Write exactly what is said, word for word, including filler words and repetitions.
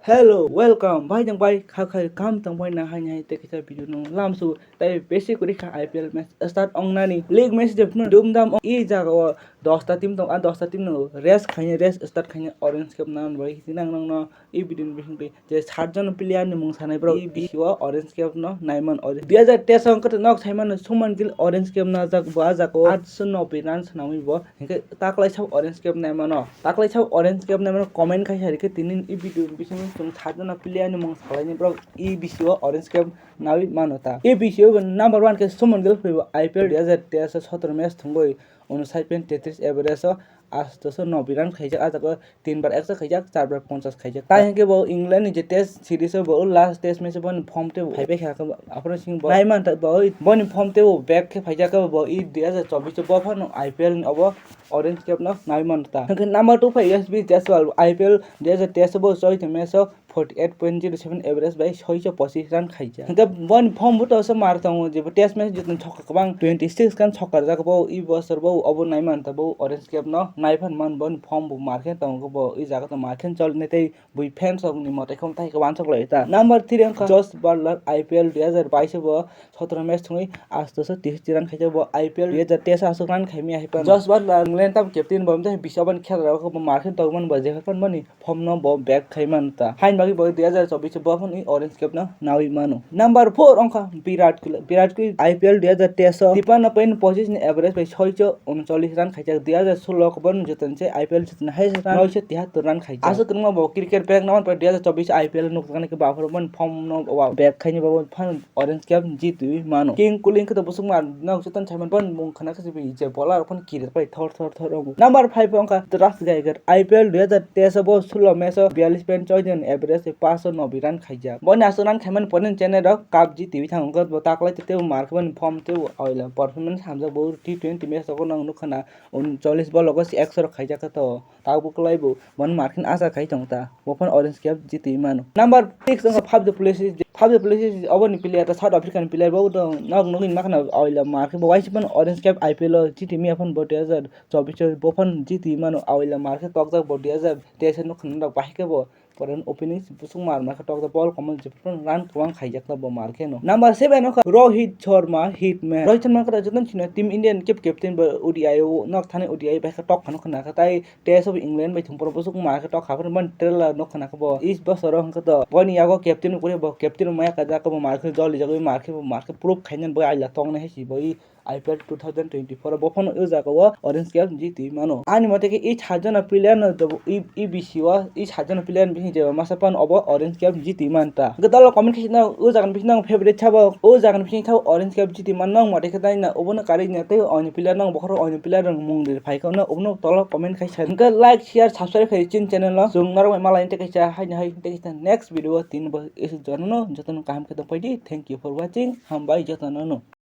Hello, welcome. Bai jang bai kha khai kam tang bai na hai hai te kisa video no lam su tai besi kuri kha I P L match start ong nani. League match je phunu dum dam ong i jaga o dos ta team tong, a dos ta team no rest khaini, rest start khaini orange cap nan bai hinang nang no i video ni bising twi je sat jon player ni mung sanai bro i bisi o orange cap no naiman orange. Dui hajar teis ong khe nok saiman no Suman Gill orange cap na jak bo a jaga o atso nobbi run swnamwi bo. Hinkhe taklai sa orange cap naimano, taklai sa orange cap naimano comment khai sa rikhe tini i video bisingo chwng sat jona player ni mung salaini borok i bisi o orange cap nawi mano ta. I bisi o number one khe Suman Gill phaibo I P L dui hajar teis o sotoro match thwngwi unsait point tetris average o atso nobbi run khaijak, a jaga o tin bar ekso khaijak, char bar ponchas khaijak. Tai hinkhe bo England ni je test series o bo last test match o boni form tei bo phaibai kha, aphuru sing bo naimanta bo boni form tei bo back khe phaijak khe bo i dui hajar chobbish o bo phano I P L ni obo orange cap no nai manta. Hinkhe number two phai S B Jaiswal, I P L dui hajar teis o bo choito match o forty eight point zero seven average bai soicho pochis run khaijak. Hinkhe boni form bo to se mar tongo, je test match joto sokha kwbang twenty six khan sokha rwjak bo i bosor bo obo nai manta bo orange cap no nai phan man boni form bo mar khe tongo bo i jaga to mar khe chol ne tei bui fans rok ni mote khum tai khe wansuk lai ta. Number three wngkha Josh Buttler, I P L dui hajar bais o bo sotoro match thwngwi atso teish run khaijak bo I P L dui hajar teis o aswk run khaimya hai phano. Josh Buttler England tam captain bo, tei bisi obo ni khela rok bo mar khe tongmani bo, je phano boni form no bo back khai man ta. Hain bagwi bo dui hajar chobbish o bo phano orange cap no nawi mano. Number four wngkha Virat Kohli. Virat Kohli I P L dui hajar teis o tipanno point pochis ni average bai soicho uncholish run khaijak, dui hajar solo o bo joto se I P L joto ni highest run noisho tihattor run khaijak. Aswk kwbangma bo cricket back no dui hajar chobbish I P L nukjaknai khe bo aphuru boni form no back khaini bo phano orange cap jitwi mano. King Kohli khe to bwswk ma nok joto ni saiman boni mung khna khe je bowler rok phano kirir pai thor thor thor wngo. Number five wngkha Russ Geiger, I P L dui hajar teis o bo solo match o biyalish point choi jon average bai paanch sho nobbi run khaijak. Boni aswk run khaimani pore chennai rok cup jitwi thango, wngkha bo taklai tei bo mar khe boni form tei bo oila performance hamjak bo T twenty match rogo nang nukha na uncholish ball rogo se ekso rok khaijak khe to. Tabuk kwlai bo, bono markhe acha khai tong ta, bo phano orange cap jitwi mano. Number six wngkha Faf du Plessis, Faf du Plessis oboni player ta South African player bo to nok nugwi ma khana oila markhe bo waisa phano orange cap I P L o jitwi maya phano bo dui hajar chobbish o bo phano jitwi mano oila markhe tokjak bo dui hajar teis o nukha na rok bahai khe bo pore opening bwswk mar mar khe tokjak ball kwmwi je phano run kwbang khaijak ta bo mar khe no. Number seven wngkha Rohit Sharma, Hitman. Rohit Sharma khe joto no sino team India ni kep captain bo O D I o nok thani O D I bai khe tok phano khna kha tai Test of England bai thwngphuru bwswk mar khe tok kha phano boni trailer nukha na khe bo. East bosoro hwnkhe to boni yago captain kwrwi bo captain maya kajak khe bo mar khe joli jagwi mar khe bo mar khe proof khainani bo aila tongnai hai si bo i I P L two thousand twenty-four o bo phano o jaga o orange cap jitwi mano. Ani mote khe i sajona player no jobo i, i bisi o i sajona player ni bising jeba masa phano obo orange cap jitwi man ta. Hwnkhe dolo comment khe sino o jaga ni bising nang favorite sabo o jaga ni bising thao orange cap jitwi man nang mote khe dai na obono karwi na tei oni player nang bokhoro oni player rok mung ri phai khe no obono tolo comment khai sa. Hwnkhe like, share, subscribe khai chin channel no. Chwng norok bai malai tei kaisa haino hai tei kaisa next video o tin bo isi jotono jotono kaham khe tong phai di. Thank you for watching. Hambai jotono no.